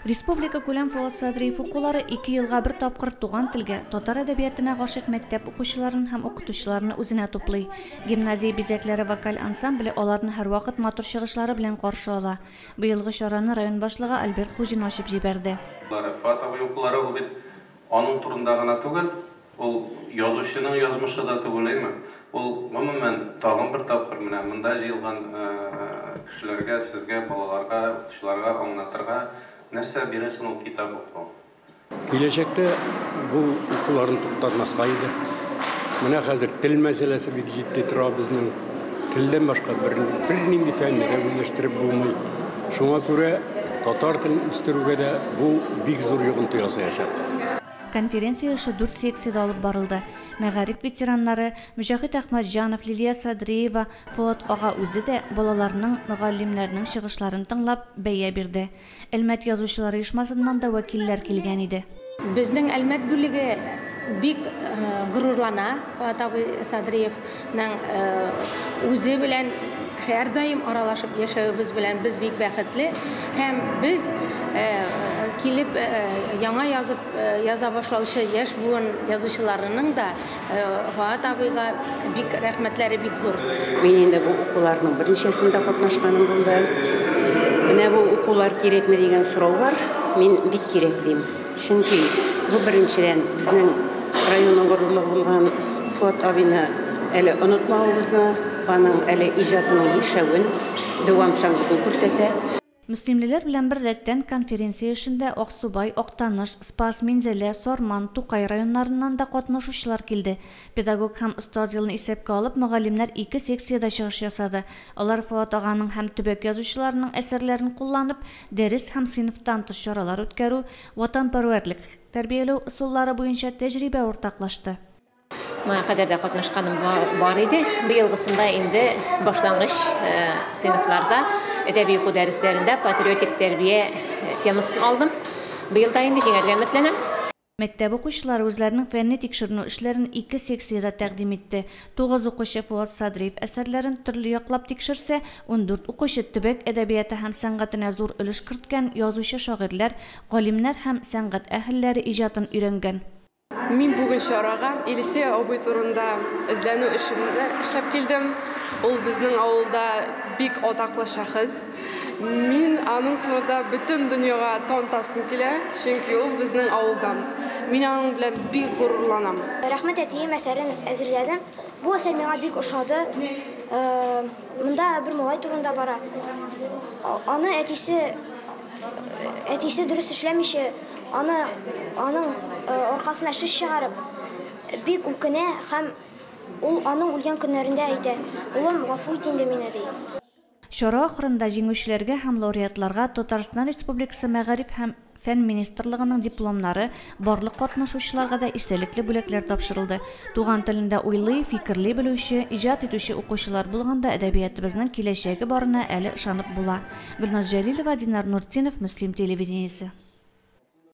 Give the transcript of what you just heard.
Республика күләм Фоат Садриев укулары 2 елга бер тапкыр туган телгә, татар әдәбиятына гашыйк мәктәп укучыларын һәм укытучыларны үзенә туплый. Гимназия бизәкләре вокаль ансамбле аларны һәрвакыт матур чыгышлары белән каршы ала. Быелгы чараны район башлыгы Альберт Хуҗин ачып җибәрде. Фоат абый укулары ул бит аның турында гына түгел, ул язучының язмышы да түгел, әйме? Ул гомумән тагын бер тапкыр менә монда җыелган кешеләргә, сезгә, балаларга, укытучыларга аңлатырга нәрсә бирәсен ул китап уку. Киләчәктә бу укуларны туктатмаска иде. Менә хәзер тел мәсьәләсе бик җитди тора безнең. Телдән башка бернинди фәнне дә үзләштереп булмый. Шуңа күрә татар телен үстерүгә дә бу бик зур йогынты ясаячак. Конференция эше 4 секциядә алып барылды. Мәгариф ветераннары Мөҗәһит Әхмәтҗанов, Лилия Садриева, Фоат ага үзе дә балаларның, мөгаллимнәрнең чыгышларын тыңлап бәя бирде. Әлмәт язучылар оешмасыннан да вәкилләр килгән иде. Безнең Әлмәт бүлеге бик горурлана Фоат абый Садриевның үзе белән һәрдаим аралашып яшәвебез белән без бик бәхетле һәм без килеп яңа язып яза башлаучы яшь буын язучыларының да Фоат абыйга бик рәхмәтләре бик зур. Мин инде бу укуларның берничәсендә катнашканым булды. Менә бу укулар кирәкме дигән сорау бар. Мин бик кирәк дим. Чөнки бу беренчедән безнең районның горурлыгы булган Фоат абыйны әле онытмавыбызны, аның әле иҗатының яшәвен, дәвамчанлыгын күрсәтә. Мөслимлеләр белән бер рәттән конференция эшендә Аксубай, Актаныш, Спас, Минзәлә, Сарман, Тукай районнарыннан да катнашучылар килде. Педагог һәм остаз елын исәпкә алып, мөгаллимнәр 2 секциядә чыгыш ясады. Алар Фоат аганың һәм төбәк язучыларының әсәрләрен кулланып, дәрес һәм сыйныфтан тыш чаралар үткәрү, ватанпәрвәрлек тәрбияләү ысуллары буенча тәҗрибә уртаклашты. Моңа кадәр дә катнашканым бар иде. Быелгысында инде башлангыч сыйныфларда әдәби уку дәресләрендә патриотик тәрбия темасын алдым. Быел да инде җиңәргә өметләнәм. Мәктәп укучылары үзләренең фәнни тикшеренү эшләрен 2 секциядә тәкъдим итте. 9 укучы Фоат Садриев әсәрләрен төрле яклап тикшерсә, 14 укучы төбәк әдәбияты һәм сәнгатенә зур өлеш керткән язучы шагыйрьләр, галимнәр һәм сәнгать әһелләре иҗатын өйрәнгән. Мин бүген чарага Елисей абый турында эзләнү эшемне эшләп килдем. Ул безнең авылда бик атаклы шәхес. Мин аның турында бөтен дөньяга танытасым килә, чөнки ул безнең авылдан. Мин аның белән бик горурланам. Рәхмәт әтием әсәрен әзерләдем. Бу әсәр миңа бик ошады. Монда бер малай турында бара. Аны әтисе дөрес эшләмичә, аны аның аркасына шеш чыгарып, бик үкенә һәм ул аның үлгән көннәрендә әйтә: "Улым, гафу ит инде мине", ди. Чара ахырында җиңүчеләргә һәм лауреатларга Татарстан Республикасы Мәгариф һәм Фән министрлыгының дипломнары, барлык катнашучыларга да истәлекле бүләкләр тапшырылды. Туган телендә уйлый, фикерли белүче, иҗат итүче укучылар булганда әдәбиятыбызның киләчәге барына әле ышанып була. Гөлназ Җәлилова, Динар Нуртдинов, Мөслим телевидениесе.